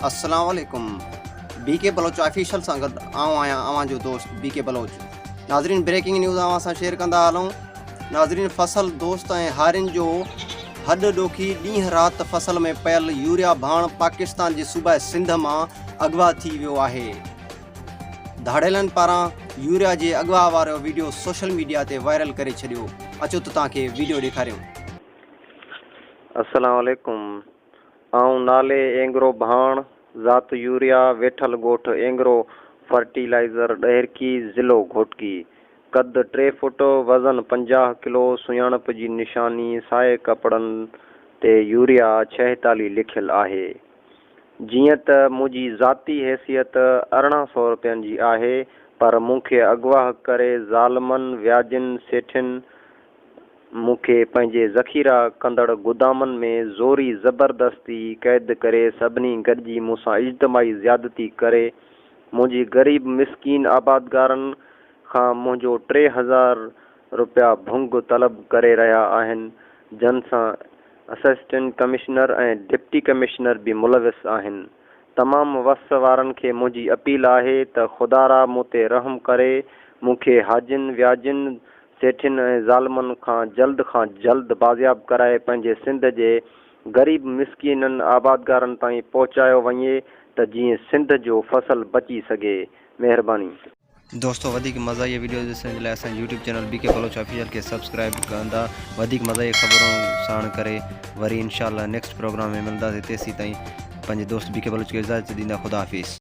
السلام عليڪم بي ڪي بلوچ آفيشل سان گڏ آئون آهيان اوهان جو دوست بي ڪي بلوچ ناظرين بريڪنگ نيوز اوهان سان شيئر ڪندا هلون ناظرين فصل دوست ۽ هارين جو هڏ ڏوکي ڏينهن رات فصل ۾ پيل يوريا ڀاڻ پاڪستان جي صوبه سنڌ مان اغوا ٿي ويو آهي ڌاڙيلن پاران يوريا جي اغوا وارو ويڊيو سوشل ميڊيا تي وائرل ڪري ڇڏيو اچو ته توهان کي ويڊيو ڏيکاريون. السلام عليڪم آئون نالي اينگرو ڀاڻ، ذات يوريا، ويٺل ڳوٺ اينگرو فرٽيلائيزر ڏهرڪي، ضلعو گهوٽڪي. قد ٽي فوٽ، وزن 50 ڪلو، سڃاڻپ جي نشاني سائي ڪپڙن تي يوريا ڇهيتاليهه لکيل آهي. جيئن ته منهنجي ذاتي حيثيت 18 سئو رپين جي آهي، پر مون کي اغوا ڪري ظالمن، وياجين، سيٺين، مون کي پنهنجي ذخيره ڪندڙ گدامن ۾ زوري زبردستي قيد ڪري سڀني گڏجي مون سان اجتماعي زيادتي ڪري منهنجي غريب مسڪين آبادگارن کان منهنجو 3000 رپيا ڀنگ طلب ڪري رهيا آهن جن سان اسسٽنٽ ڪمشنر ۽ ڊپٽي ڪمشنر به ملوث آهن تمام وس وارن کي منهنجي اپيل آهي ته خدارا مون تي رحم ڪري مون کي حاجين وياجين سيٺين ۽ ظالمن کان جلد کان جلد بازياب ڪرائي پنهنجي سنڌ جي غريب مسڪينن آبادگارن تائين پهچايو وڃي ته جيئن سنڌ جو فصل بچي سگهي. مهرباني. دوستو وڌيڪ مزاحيه وڊيوز ڏسڻ جي لاء اسان جي YouTube channel B K Baloch official کي سبسڪرائب ڪندا وڌيڪ مزاحيه خبرون ساڻ ڪري وري انشاء الله نيڪسٽ پروگرام ۾ ملنداسين تيسين تائين پنهنجي دوست بي ڪي بلوچ کي اجازت ڏيندا خدا حافظ.